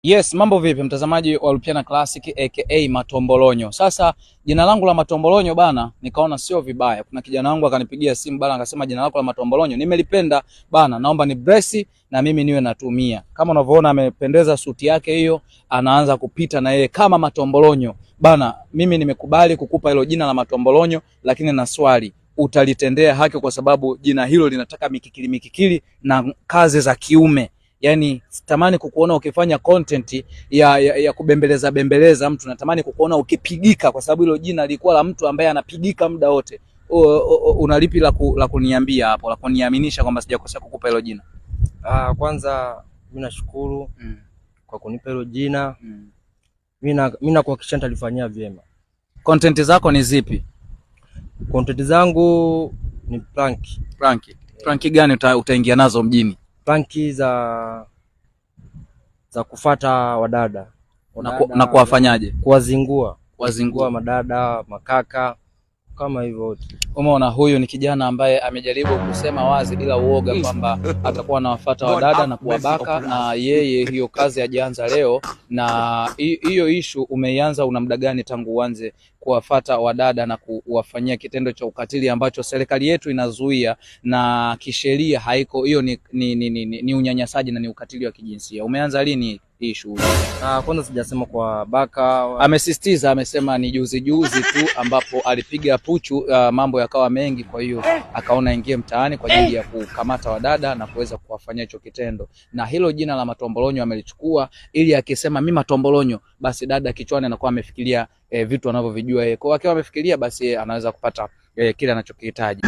Yes, mambo vipi mtazamaji wa Lupiana Classic aka Matombolonyo. Sasa jina langu la Matombolonyo bana, nikaona sio vibaya. Kuna kijana wangu akanipigia simu bana, akasema jina lako la Matombolonyo nimelipenda bana, naomba ni bless na mimi niwe natumia. Kama unavyoona amependeza suti yake hiyo, anaanza kupita na yeye kama Matombolonyo. Bana, mimi nimekubali kukupa hilo jina la Matombolonyo, lakini na swali, utalitendea haki kwa sababu jina hilo linataka mikikili mikikili na kazi za kiume. Yani sitamani kukuona ukifanya content ya kubembeleza bembeleza mtu, natamani kukuona ukipigika, kwa sababu hilo jina lilikuwa la mtu ambaye anapigika muda wote. Unalipi la kuniambia hapo, la kuniaminisha kwamba sijakosea kukupa hilo jina? Kwanza mimi nashukuru kwa kunipa hilo jina. Mimi nakuhakikishia nitalifanyia vyema. Content zako ni zipi? Content zangu ni prank. Prank. Prank gani utaingia nazo mjini? Prank za kufata wadada. Na kuwafanyaje? Kuwazingua. Kuwazingua madada, makaka, kama hivyo. Umeona, huyu ni kijana ambaye amejaribu kusema wazi bila uoga kwamba atakuwa anawafuata wadada na kuwabaka, na yeye hiyo kazi hajaanza leo. Na hiyo issue umeianza una muda gani tangu uanze kuwafuata wadada na kuwafanyia kitendo cha ukatili ambacho serikali yetu inazuia na kisheria haiko? Hiyo ni unyanyasaji na ni ukatili wa kijinsia. Umeanza lini hii shughuli? Kwanza sijasema kwa baka. Amesisitiza, amesema ni juzi juzi tu ambapo alipiga puchu, mambo yakawa mengi, kwa hiyo akaona ingie mtaani kwa ajili ya kukamata wadada na kuweza kuwafanyia hicho kitendo. Na hilo jina la Matombolonyo amelichukua ili akisema mimi Matombolonyo, basi dada kichwani anakuwa amefikiria vitu anavyovijua yeye. Kwa hiyo akiwa amefikiria, basi yeye anaweza kupata kile anachokihitaji.